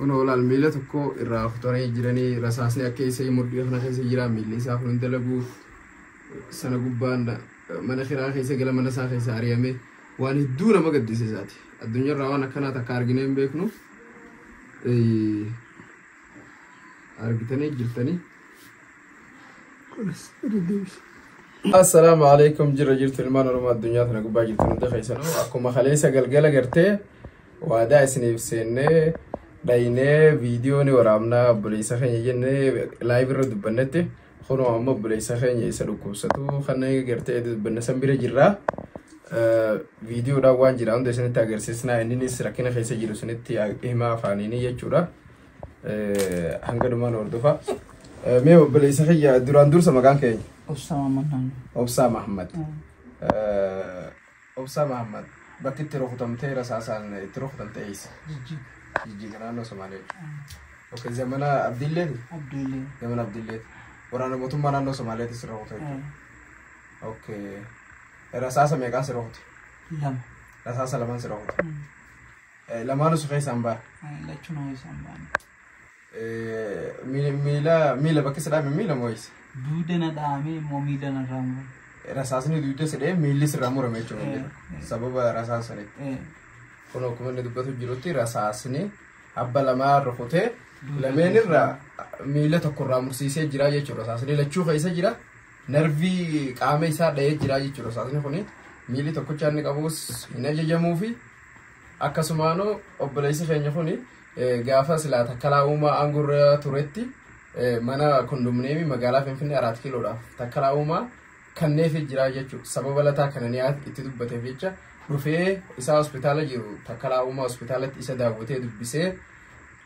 Kunoo laal miila tokko irraa kutanii jiranii rasaasni akka isa mudhii kana keessa jira miilli isaa kun hin dalagu sana gubbaan mana kiraa keessa gala mana isaa keessa ari'ame waan hedduu nama gaddisiisaati. Addunyaarraa waan akkanaa takka arginee hin beeknu. Argitanii jirtanii. Assalaamu alaikum jirra jirtu ilmaan Oromoo addunyaa tana gubbaa jirtan hunda keessanuu akkuma kaleessa galgala gartee waadaa isiniif seennee dhaynee viidiyoo ni waraabnaa obboleessa keenya jennee live irra dubbannetti kunoo amma obboleessa keenya isa dhukkubsatu kan gartee dubbanne san bira jirra. Viidiyoodhaan waan jira hunda isinitti agarsiisnaa inninis rakkina keessa jiru isinitti himaa afaaniini jechuudha. Hanga dhumaan hordofa. Mee obboleessa kiyya duraan dursa maqaan keenya? Obsaa Mahammad naan jedhu. Obsaa Mahammad. Obsaa Mahammad bakki itti rukutamtee rasaasaan itti rukutamte eessa? Jijjiga. Jijjiga naannoo Somaalee. Okay, zamana Abdilleeti? Abdullee. Zamana Abdilleeti. Waraana mootummaa naannoo Somaaleetti si rukute jechuudha. Okay. Rasaasa meeqaan si rukute? 2. Rasaasa lamaan si rukute. Lamaanuu si keessaan ba'a. Lachuu nama isaan ba'an. Miila miila bakki si dhaame miila moo eessa? Duuda na dhahamee immoo miila narraa murame. Rasaasni duuda si dha'ee miilli sirraa murame jechuudha. Sababa rasaasa sanitti. Kun akkuma inni dubbatu jirutti rasaasni abba lamaa rukutee lameen irraa miila tokko irraa mursiisee jira jechuudha. Rasaasni lachuu keessa jira. Narvii qaama isaa dha'ee jira jechuudha. Rasaasni kuni miilli tokkicha inni qabus hin ajajamuufi akkasumaanuu obboleessi keenya kuni gaafa silaa Takkalaa Uumaa aangorra turetti mana kondominiyeemii magaalaa Finfinnee 4 kiiloodhaaf Takkalaa Uumaa kanneefi jira jechuudha. Sababa lataa kananiyaa itti dubbateef jecha dhufee isaa hospitaala jiru Takkalaa Uumaa hospitaalatti isa daawwatee dubbisee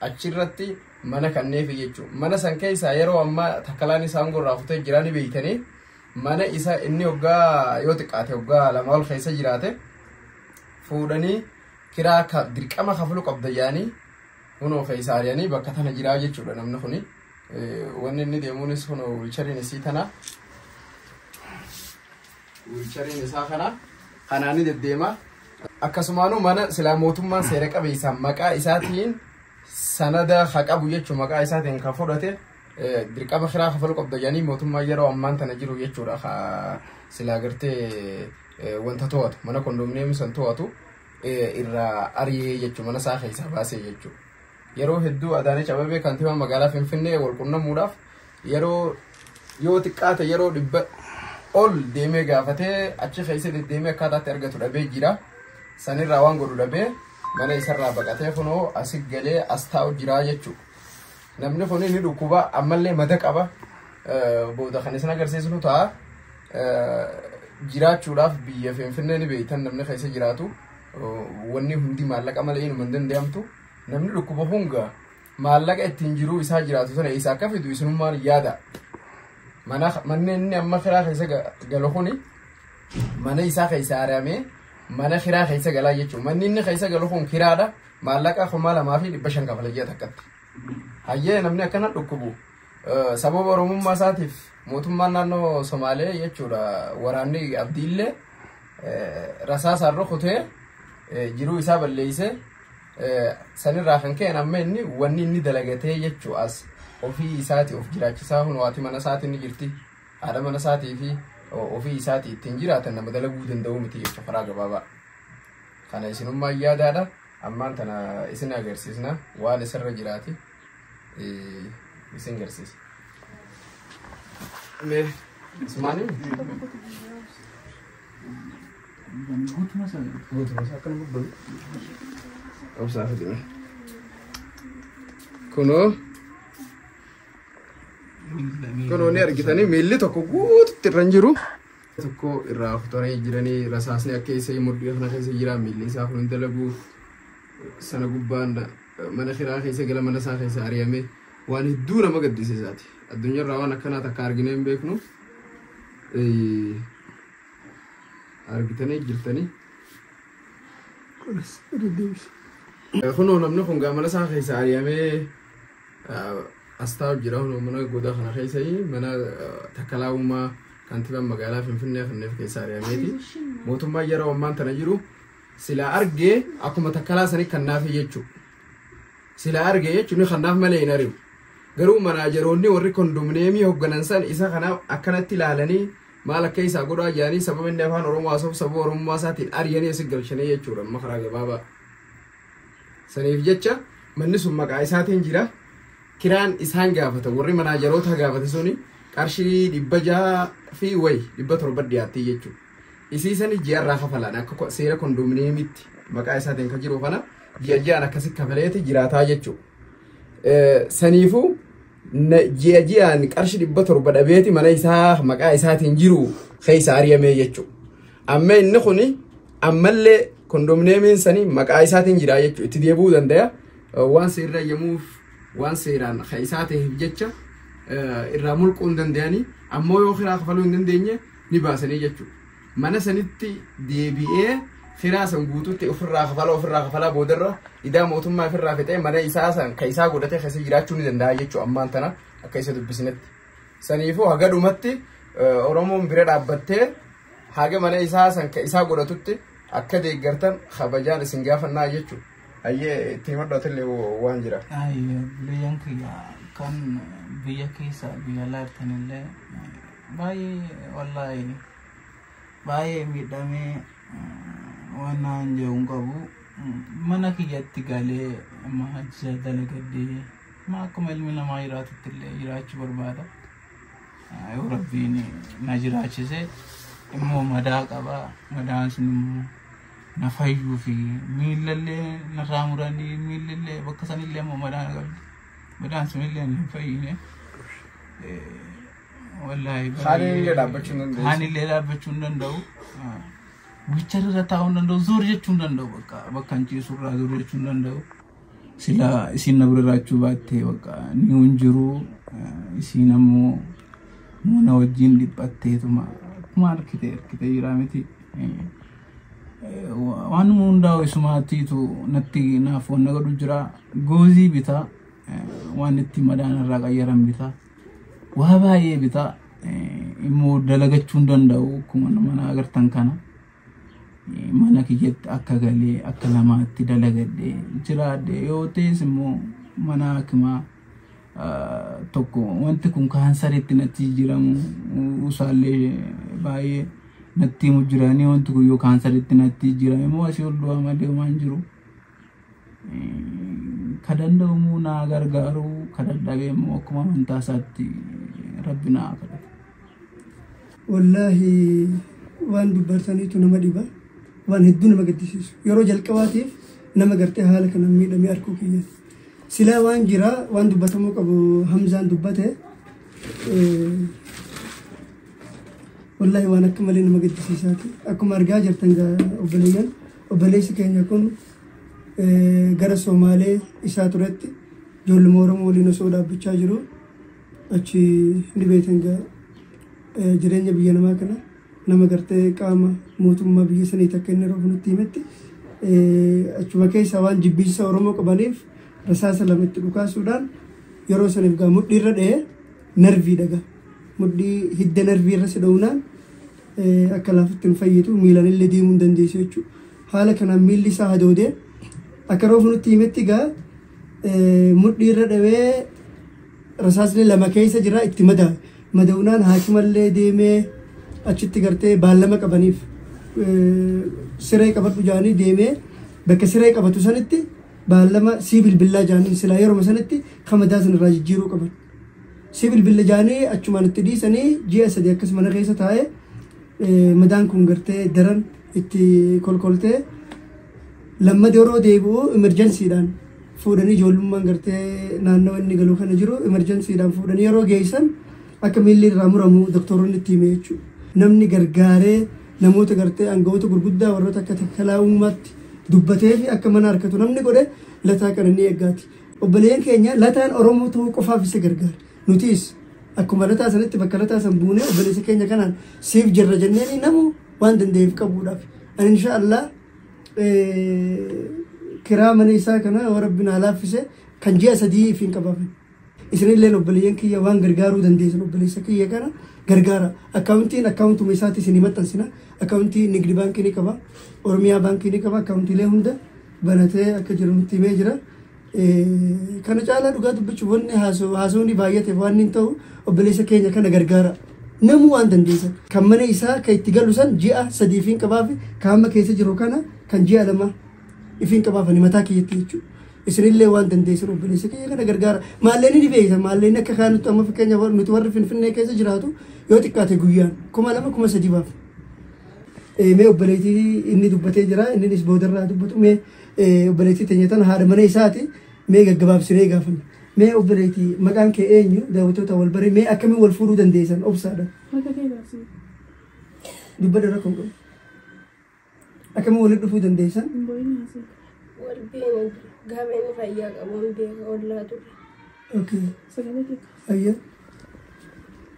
achirratti mana kanneefi jechuudha. Mana san keessaa yeroo ammaa Takkalaan isaa aangorraa kutee jira ni beeytanii mana isa inni hoggaa yoo xiqqaate hoggaa 2 ol keessa jiraate fuudhanii kiraa dirqama kafaluu qabda jedhanii kunoo keessa ari'anii bakka tana jiraa jechuudha namni kuni. Wanni inni deemuunis kunoo wiilchariin isii tana. Wiilchariin isaa kana kanaan ni deddeema. Akkasumaanuu mana silaa mootummaan seera qabeessaan maqaa isaatiin sanada haa qabu jechuun maqaa isaatiin kan fudhate dirqama kiraa kafaluu qabda jedhanii mootummaan yeroo ammaan tana jiru jechuudha. Silaa gartee wanta to'atu mana kondominiyeemii san to'atu irraa ari'ee jechuudha mana isaa keessaa baasee jechuudha. Yeroo hedduu Adaanech Abeebee kantiibaa magaalaa Finfinnee wal quunnamuudhaaf yeroo yoo xiqqaate yeroo 100 ol deemee gaafatee achi keessa deddeemee akkaataatti argatu dhabee jira. Sanirraa waan godhu dhabee mana isarraa baqatee kunoo asi galee as taa'u jira jechuudha. Namni kun ni dhukkuba ammallee mada qaba. Booda kan isin agarsiisnu ta'a. Jiraachuudhaaf biyya Finfinnee ni beektan namni keessa jiraatu. Wanni hundi maallaqa malee inuma hin danda'amtu. Namni dhukkuba hunga maallaqa ittiin jiruu isaa jiraatu sana isaa akka fidu isinummaan yaada. Manni inni amma kiraa keessa galu kuni mana isaa keessa ari'amee mana kiraa keessa galaa jechuudha. Manni inni keessa galu kun kiraadha. Maallaqa 2500 kafala ji'a takkatti. Hayyee namni akkana dhukkubu sababa Oromummaa isaatiif mootummaan naannoo Somaalee jechuudha waraanni Abdiillee rasaasaan rukutee jiruu isaa balleessee sanirraa kan ka'e amma inni wanni inni dalagatee jechuu as ofii isaatii of jiraachisaa kun waati mana isaatii ni jirti. Haadha mana isaatii fi ofii isaatii ittiin jiraatan nama dalaguu danda'u miti jechuudha karaa gabaabaa. Kana isinummaa yaadaadha. Ammaan tana isin agarsiisna waan isirra jiraati isin agarsiisa. Mee Ismaanii? Guutuma isaa. Guutuma isaa akkana gubbatu. Obsaa fidime. Kunoo kunoo ni argitanii miilli tokko guututti irra hin jiru. Tokko irraa kutanii jiranii rasaasni akka isa mudhii kana keessa jira miilli isaa kun hin dalagu. Sana gubbaan mana kiraa keessa gala mana isaa keessa ari'ame waan hedduu nama gaddisiisaati. Addunyaarraa waan akkanaa takka arginee hin beeknu. Argitanii jirtanii. Kunoo namni kun mana isaa keessa ari'amee as taa'u jira. Kunoo mana goda kana keessa mana Takkalaa Uumaa kantiibaan magaalaa Finfinnee kanneen keessa ari'ameeti. Mootummaan yeroo ammaan tana jiru silaa argee akkuma Takkalaa sanii kan naafe jechuudha. Sila arge jechuun kanaaf malee hin ari'u. Garuu manaajaroonni warri kondomneemii hoogganan san isa kanaaf akkanatti ilaalanii maal akka isaa godhaa jiranii sababa inni afaan Oromoo haasa'uuf sababa Oromummaa isaatiin ari'anii asi galchanii jechuudha amma karaa gabaabaa. Saniif jecha manni sun maqaa isaatiin jira. Kiraan isaan gaafata warri manaajaroota gaafate suni qarshii 600 fi wayi 700 dhiyaatti jechuudha. Isii sani ji'arraa kafalan akka seera kondomneemitti maqaa isaatiin kan jiru kana ji'a ji'aan akkasi kafaleeti jiraataa jechuudha. Saniifuu ji'a ji'aan qarshii 700 dhabeeti mana isaa maqaa isaatiin jiru keessa ari'amee jechuudha. Amma inni kuni ammallee kondomneemiin sani maqaa isaatiin jira jechuudha. Itti deebi'uu danda'a. Waan seerri ayyamuuf waan seeraan isaa ta'eef jecha irraa mulquu hin danda'anii ammoo yoo kiraa kafaluu hin dandeenye ni baasanii jechuudha. Mana sanitti deebi'ee kiraa san guutuutti ofirraa kafalaa boodarra idaa mootummaa ofirraa fixee mana isaa san kan isaa godhatee keessa jiraachuu ni danda'a jechuudha ammaan tana akka isa dubbisinetti. Saniifuu haga dhumatti Oromoon bira dhaabbattee haga mana isaa san kan isaa godhatutti akka deeggartan kabajaan isin gaafannaa jechuudha. Ayyee itti himadhaatillee waan jira. Ayyee biyyaan kiyya kan biyya keessa biyya laattanillee baay'ee wallaahi baay'ee miidhamee waan naan jedhu hin qabu. Mana kiyyatti galee maajja dalagadhee ma akkuma ilmi namaa jiraatutti illee jiraachuu barbaada. Yoo rabbiin na jiraachise immoo madaa qaba. Madaan sun immoo na fayyuu fi miilallee narraa muranii miilallee bakka sanillee immoo madaa na qabdi. Madaan sunillee hin fayyine. Wallaahi Haanillee dhaabbachuu hin dandeessu. Haanillee dhaabbachuu hin danda'u. Wicharra taa'uu hin danda'u. Zoor jechuu hin danda'u bakka hin ciisurraa zoor jechuu hin danda'u. Sila isin na bira jiraachuu baattee bakka ni hin jiru. Isin ammoo mana wajjin dhiphatteetuma akkuma harkitee jira miti. Waan hundaa'u isumaatiitu natti naaf wanna godhu jira. Goozii bitaa waan itti madaan irraa qayyaran bitaa waa baay'ee bitaa immoo dalagachuu hin danda'u akkuma mana agartan kana. Mana kiyyatti akka galee akka lamaatti dalagadhee jiraadhe yoo ta'es immoo mana hakimaa tokko wanti kun kaansariitti natti jijjiiramu isaallee baay'ee natti himu jiranii wanti kun yoo kaansariitti natti jijjiirame immoo asii ol du'aa malee waan jiru. Ka danda'u naa gargaaru ka dadhabee immoo akkuma amantaa isaatti rabbi naa kadhata. Wallaahi waan dubbataniitu nama dhiba. Waan hedduu nama gaddisiisu. Yeroo jalqabaatiif nama gartee haala kanaan miidhamee arguu kiyyaati. Silaa waan jira waan dubbatamuu qabu Hamzaan dubbate wallaahi waan akka malee nama gaddisiisaati. Akkuma argaa jirtan obboleeyyan obboleessi keenya kun gara Somaalee isaa turetti ijoolluma Oromoo waliin osoo dhaabbachaa jiru achi ni beektan jireenya biyya namaa kana nama gartee qaama mootummaa biyya sanii takka inni roofu nutti himetti achuma keessa waan jibbiinsa Oromoo qabaniif rasaasa lamatti dhukaasuudhaan yeroo saniif gaa mudhii irra dha'ee narvii dhaga. Mudhii hidda narvii irra si dha'uunaan akka laafitti hin fayyitu miilaan illee deemuu hin dandeessu jechuudha. Haala kanaan miilli isaa hadoodee akka roofu nutti himetti gaa mudhii irra dhawee rasaasni lama keessa jira itti madaa'e. Madaa'uunaan haakimallee deemee achitti gartee baallama qabaniif siree qabadhu jaanii deemee bakka siree qabatu sanitti baallama sii bilbillaa jaanii silaa yeroo sanitti kamadaa sanarraa jijjiiruu qaban. Sii bilbilla jaanii achumaan itti dhiisanii ji'a 3 akkas mana keessa taa'ee madaan kun gartee daran itti kolkoltee lammata yeroo deebi'u emerjensiidhaan fuudhanii ijoollummaan gartee naannoo inni galu kana jiru emerjensiidhaan fuudhanii yeroo geessan akka miilli irraa muramu doktoroonni itti hime jechuudha. Namni gargaaree namoota gartee aangawoota gurguddaa warroota akka takkalaa uummaatti dubbatee fi akka mana harkatu namni godhe lataa kana ni eeggaati. Obboleeyyan keenya lataan Oromoo ta'uu qofaaf isa gargaara. Nutis akkuma lataa sanitti bakka lataa san buunee obboleessa keenya kanaan siif jirra jenneen namu waan danda'eef qabuudhaaf. Ani inshaallah kiraa mana isaa kana yoo rabbi naa laaffise kan ji'a 3 ifiin qabaafan. Isinilleen obboleeyyan kiyya waan gargaaruu dandeessan obboleessa kiyya kana gargaara. Akkaawuntiin akkaawuntuma isaatti isin maxxansina. Akkaawuntii Nigdi Baankii ni qaba. Oromiyaa Baankii ni qaba. Akkaawuntiilee hunda banatee akka jiru nutti himee jira. Kana caalaa dhugaa dubbachuuf wanni haasawni baay'ate waan hin ta'u obboleessa keenya kana gargaara. Namuu waan dandeessan kan mana isaa kan itti galu san ji'a 3 ifiin qabaafi kan amma keessa jiru kana kan ji'a 2 ifiin qabaafani mataa kiyyatti jechuudha. Isinillee waan dandeessan obboleessa keenya kana gargaara. Maalleen ni beektan maalleen akka kaanutti amma fakkeenya nuti warri Finfinnee keessa jiraatu yoo xiqqaate guyyaan 2000 3000 baaf. Mee obboleettii inni dubbatee jira innis boodarraa dubbatu mee obboleettii teenya tana haadha mana isaati mee gaggabaabsinee gaafanna. Mee obboleettii maqaan kee eenyu daawwattoota wal baree mee akkamiin wal fuudhuu dandeessan obsaadha. Dubbadha rakkoo hin qabu. Akkamiin walitti dhufuu dandeessan? Wal beena gaafa inni fayyaa qabuun beeka ollaa ture. Okay. Ayya.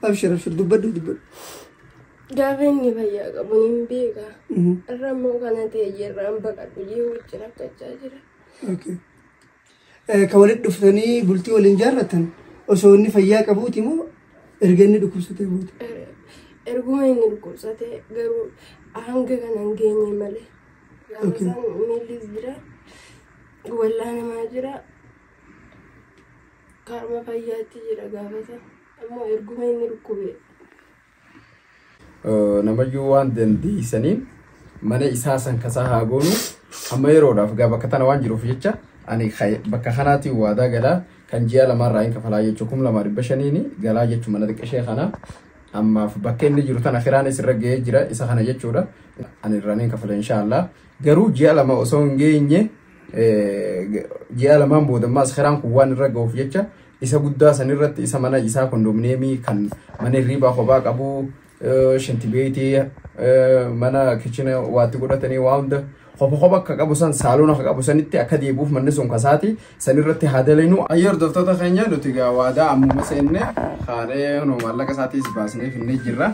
Abshir abshir dubbadhu dubbadhu. Gaafa inni fayyaa qabuun hin beeka. Irra immoo kana ta'e jirraan baqadhu jee wajjin rakkachaa jira. Okay. Kan walitti dhuftanii bultii waliin jaarratan osoo inni fayyaa qabuuti moo erga inni dhukkubsatee booda? Erguma inni dhukkubsatee garuu hanga kana hin geenye malee. Gaafa isaan miillis jira. Wallaanamaa jira. Karma fayyaatti jira gaafa sana. Ammoo erguma inni dhukkube. Namayyuu waan dandeessaniin mana isaa san kasaa haa goonu amma yeroodhaaf gaa bakka tana waan jiruuf jecha ani bakka kanaatiin waadaa galaa kan ji'a 2 hin kafalaa jechuun 2500 galaa jechuun mana xiqqishee kana ammaaf bakka inni jiru tana firaanis irra ga'ee jira isa kana jechuudha ani irraan hin kafala inshaallah garuu ji'a 2 osoo hin geenye ji'a 2 boodammaas firaan kun waan irra ga'uuf jecha isa guddaa san irratti isa mana isaa kondominiyeemii kan mana hirribaa kophaa qabu shintibeetii mana kichina waatti godhatanii waa hunda kopha kopha akka qabu san saaloon akka qabu sanitti akka deebi'uuf manni sun kasaati san irratti haa dalinu. Ayyee hordoftoota keenya nuti egaa waadaa ammuma seenne haadhee nu maallaqa isaatiis baasnee finnee jirra.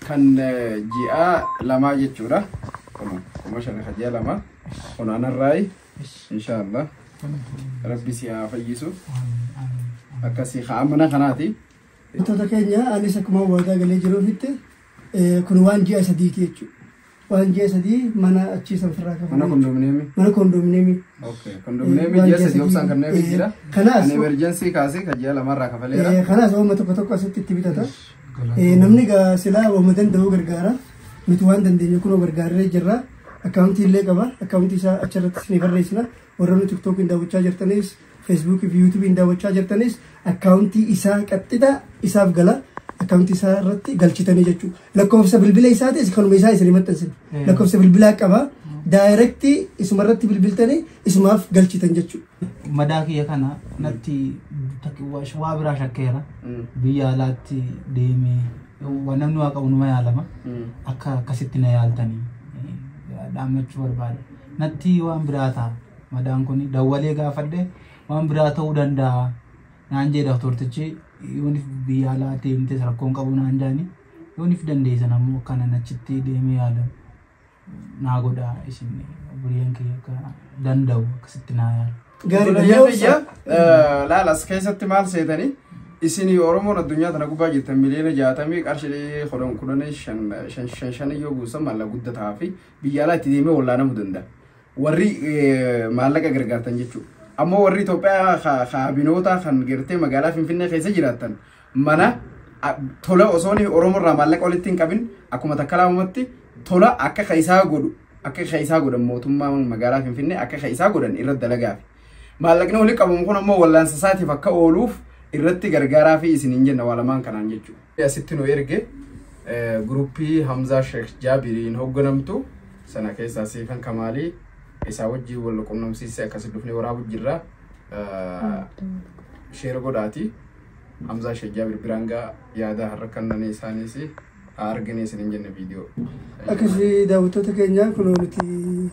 Kan ji'a 2 jechuudha. 5,000 kan ji'a 2 kun anarraayi inshaallah rabbi si haa fayyisu akkasii haa mana kanaati. Wantoota keenya anis akkuma waadaa galee jiruufitti kun waan ji'a 3 jechuudha. Waan ji'a 3 mana achii san firraa qabu. Mana kondominiyeemii? Mana kondominiyeemii. Okay. Kondominiyeemii ji'a 3 obsaan kanneen jira. Kanaas Kan emergency kaasee kan ji'a 2 irraa kafaleera. Kanaas waanuma tokko tokko asitti itti bitata. Namni silaa waanuma danda'u gargaara. Nuti waan dandeenyu kunoo gargaarree jirra. Akkaawuntii illee qaba. Akkaawuntii isaa achirratti isinii barreessina. Warra nu TikTokiin daawwachaa jirtanis, Feesbuukii fi Yuutuubiin daawwachaa jirtanis akkaawuntii isaa qaxxita isaaf gala. Akkaawuntii isaa irratti galchitanii jechuudha. Lakkoofsa bilbila isaatis kanuma isaa isinii maxxansina. Lakkoofsa bilbilaa qaba. Daayirektii isuma irratti bilbiltanii isumaaf galchitan jechuudha. Madaa kiyya kana natti waa biraa shakkeera. Biyya alaatti deemee namni waa qabu numa yaalama. Akka akkasitti na yaaltanii dhaammachuu barbaada. Natti waan biraa ta'a. Madaan kun dawwalee gaafadhe waan biraa ta'uu danda'a. Naan jedha doktortichi yoonif biyya alaa deemtes rakkoon qabu naan jedhani yoonif dandeessan ammoo akkanan achitti deemee yaalamu naa godhaa isin obboleeyyan kiyya akka danda'u akkasitti naa yaalu. Gaariidha. Laala as keessatti maal seetanii isin Oromoon addunyaa tana gubbaa jirtan miliyoona 60 qarshii 10 15 5 yoo buusan maallaqa guddataa fi biyya alaa itti deemee wallaanamuu danda'a. Warri maallaqa gargaartan jechuudha. Ammoo warri Itoophiyaa kaabinoota kan gartee magaalaa Finfinnee keessa jiraatan mana tola osoo Oromoo irraa maallaqa walitti hin qabin akkuma takka lamatti tola akka isaa godhu akka isaa godhan mootummaan magaalaa Finfinnee akka isaa godhan irra dalagaafi. Maallaqni walitti qabamu kun ammoo wallaansa isaatiif akka ooluuf irratti gargaaraa fi isin hin jenna waa lamaan kanaan jechuudha. Asitti nu erge guruppii Hamzaa Sheekh Jaabiriin hoogganamtu sana keessaa Siifan Kamaalii isaa wajjin wal qunnamsiisee akkasi dhufnee waraabu jirra. Sheera godhaati. Hamzaa Sheekh Jaabir biraan gaa yaada har'a kanneen isaaniis haa arganii isin hin jenne viidiyoo. Akkasii daawwattoota keenya kunoo nuti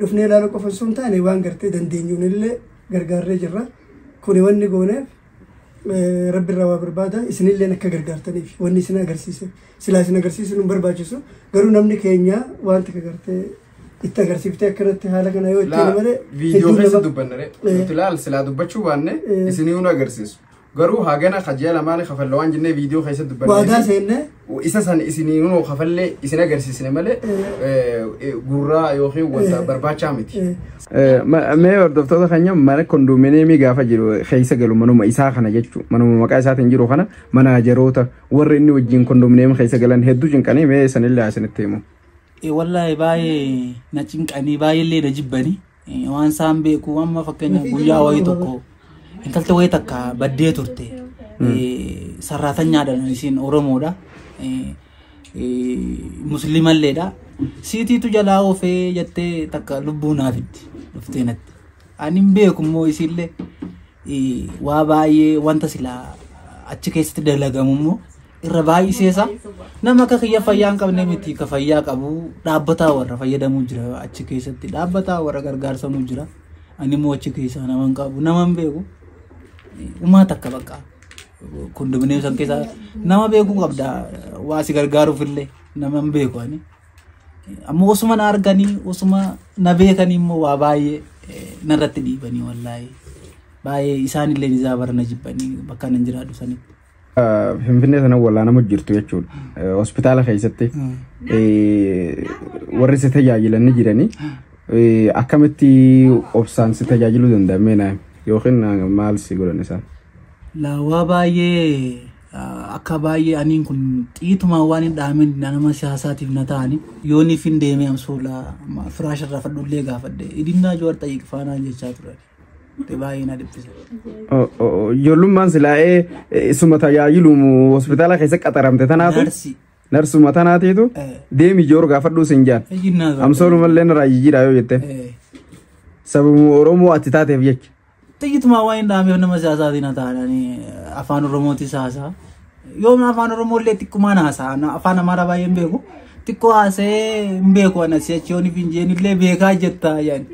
dhufnee ilaaluu qofa osoo hin taane waan gartee dandeenyuun illee gargaarree jirra. Kuni wanni gooneef rabbi irraa waa barbaada isinillee akka gargaartaniif wanni isin agarsiise silaa isin agarsiisu nu barbaachisu garuu namni keenya waan takka gartee itti agarsiiftee akkanatti haala kana yoo ittiin malee viidiyoo keessa dubbanna ree nuti laal silaa dubbachuu baanne isinii nu agarsiisu garuu hagana kaji'a lamaanii kafalla waan jennee viidiyoo keessa dubbanne waadaa seenne Isa san isinii nuu kafallee isin agarsiisne malee gurraa yookiin wanta barbaachaa miti. Mee hordoftoota keenya, mana kondominiyeemii gaafa jiru keessa galu, manuma isaa kana jechuudha. Manuma maqaa isaatiin jiru kana manaajeroota warri inni wajjin kondominiyeemii keessa galan hedduu cinqanii, mee sanillee isinitti himu. Wallaahi baay'ee na cinqanii, baay'eellee na jibbanii. Waan isaan beeku amma fakkeenyaaf guyyaa wayii tokko intalti wayii takka baddee turte. Sarraatanyaadha, isiin Oromoodha. Musliimalleedha. Siitiitu jalaa oofee jettee takka lubbuu naafitti dhuftee natti. Ani hin beeku immoo isiillee waa baay'ee wanta silaa achi keessatti dalagamu immoo irra baay'iseesa. Nama akka kiyya fayyaa hin qabne miti, ka fayyaa qabu dhaabbataa warra fayyadamuu jira, achi keessatti dhaabbataa warra gargaarsamuu jira. Ani immoo achi keessaa nama hin qabu, nama hin beeku. Umaa takka bakka kondominiyeem san keessa nama beekuu qabda, waa si gargaaruuf illee nama hin beeku ani. Ammoo osuma na arganii, osuma na beekanii immoo waa baay'ee narratti dhiibanii, wallaahi. Baay'ee isaanillee isaa bara na jibbanii bakka nan jiraadhu sanitti. Finfinnee sana wallaanamu jirtu jechuudha. Hospitaala keessatti warri si tajaajilan ni jiranii. Akkamitti obsaan si tajaajiluu danda'amee naa yookiin maal si godhan isaan? Laawaa baay'ee akka baay'ee aniin kun xiitumaan waan hin dhaamin nama siyaasaatiif na ta'ani yooniif hin deemee amsoolaa firaasha irraa fadhullee gaafadhe idinnaa Joowar xayyiq faanaan jechaa turan. Baay'ee na dhiphisa. Ijoollummaan silaa'ee isuma tajaajilu hospitaala keessa qaxaramte tanaatu. Narsi. Narsuma tanaatiitu deemi Joowar gaafadhuu sin jaan. Amsoolumallee narraa jijjiiraa yoo jette. Sababuma Oromoo ati taateef jecha. Xiyyitumaa waan hin dhaameef nama siyaasaatiin na ta'an, afaan Oromootis haasa'a. Yoom afaan Oromoo illee xiqqumaan haasa'a. Afaan Amaaraa baay'ee hin beeku. Xiqqoo haasa'ee hin beeku, ana si'achi yoon hin jeen illee beekaa jetta yaani.